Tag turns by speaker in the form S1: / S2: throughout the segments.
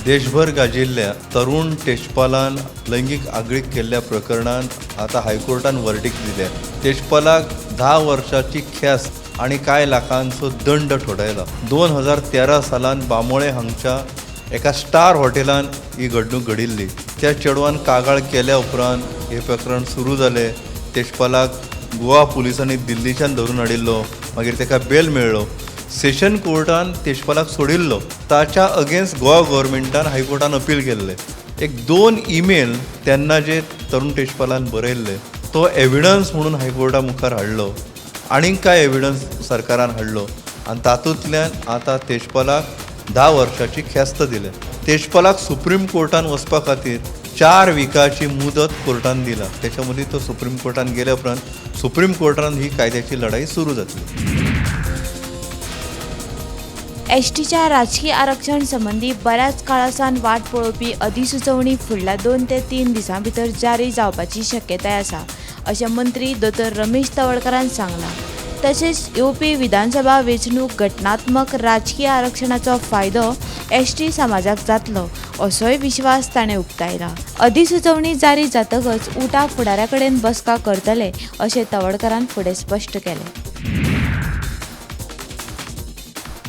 S1: देशभर गाजिल्ल्या तरुण तेजपालान लैंगीक आगळीक केल्ल्या प्रकरणान आतां हायकोर्टान वर्डीक दिल्या. तेजपालाक 10 वर्सांची ख्यास्त आनी कांय लाखांचो दंड ठोडायला. 2013 सालान बांबोळे हांगच्या एका स्टार हॉटेलान ही घडणूक घडिल्ली. त्या चेडवान कागाळ केल्या उपरांत हें प्रकरण सुरू जालें. तेजपालाक गोवा पुलिसांनी दिल्लीच्यान धरून हाडिल्लो. मागीर ताका बेल मेळ्ळो. सेशन कोर्टान तेजपालाक सोडिल्लो. ताच्या अगेन्स्ट गोवा गव्हर्मेंटान हायकोर्टान अपील केल्लें. एक 2 ईमेल तेन्ना जे तरुण तेजपालान बरयल्ले तो एविडन्स म्हणून हायकोर्टा मुखार हाडलो. आनीक कांय एविडन्स सरकारान हाडलो आनी तातूंतल्यान आतां तेजपालाक 10 वर्सांची ख्यास्त दिल्या. तेजपालाक सुप्रीम कोर्टान वचपा खातीर 4 विकाची मुदत कोर्टान दिला. त्याच्या मदीं तो सुप्रीम कोर्टान गेल्या उपरांत सुप्रीम कोर्टान ही कायद्याची लढाई सुरू जातली.
S2: एसटीच्या राजकी आरक्षण संबंदी बऱ्याच काळासावन वाट पळोवपी अधिसुचोवणी फुडल्या 2 ते 3 दिसां भितर जारी जावपाची शक्यताय आसा अशें मंत्री दोतोर रमेश तवडकारान सांगलां. तशेंच येवपी विधानसभा वेंचणूक घटनात्मक राजकी आरक्षणाचो फायदो एसटी समाजाक जातलो असोय विश्वास ताणें उक्तायला. अधिसुचोवणी जारी जातकच उटा फुडाऱ्या कडेन बसका करतले अशें तवडकारान फुडें स्पश्ट केलें.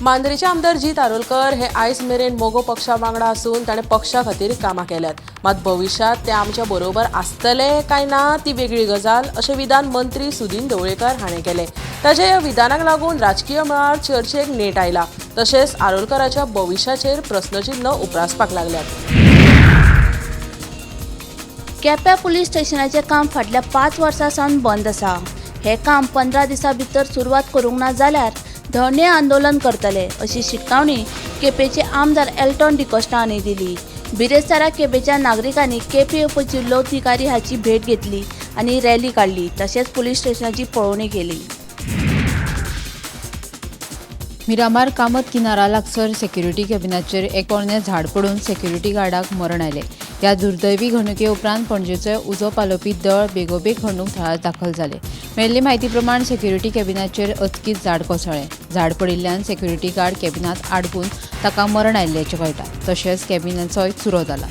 S3: मांद्रेचे आमदार जीत आरोलकर हे आयज मेरेन मगो पक्षा वांगडा आसून ताणें पक्षा खातीर कामां केल्यात. मात भविश्यांत ते आमच्या बरोबर आसतले काय ना ती वेगळी गजाल अशें विधान मंत्री सुदीन ढवळीकर हाणें केलें. ताच्या ह्या विधानाक लागून राजकीय मळार चर्चेक नेट आयला. तशेंच आरोलकराच्या भविश्याचेर प्रस्नचिन्न उप्रासपाक लागल्यात.
S4: केप्यां पुलीस स्टेशनाचें काम फाटल्या 5 वर्सां सावन बंद आसा. हें काम 15 दिसां भितर सुरवात करूंक ना जाल्यार धरणे आंदोलन करतले अशी शिटकावणी केपेंचे आमदार एल्टॉन डिकोस्टा हांणी दिली. बिरेस्तारा केपेंच्या नागरिकांनी केपें उपजिल्लोधिकारी हाची भेट घेतली आनी रॅली काडली. तशेंच पुलीस स्टेशनाची पळोवणी केली.
S5: मिरामार कामत किनारा लागसर सेक्युरिटी कॅबिनाचेर एक पोरणें झाड पडून सेक्युरिटी गार्डाक मरण आयलें. ह्या दुर्दैवी घडणुके उपरांत पणजेचो उजो पालोवपी दळ बेगोबेग घडणूक थळार दाखल जालें. मेळिल्ले म्हायती प्रमाण सेक्युरिटी कॅबिनाचेर अचकीत झाड कोसळ्ळें. झाड पडिल्ल्यान सेक्युरिटी गार्ड कॅबिनांत आडकून ताका मरण आयिल्ल्याचें कळटा. तशेंच कॅबिनाचोय चुरो जाला.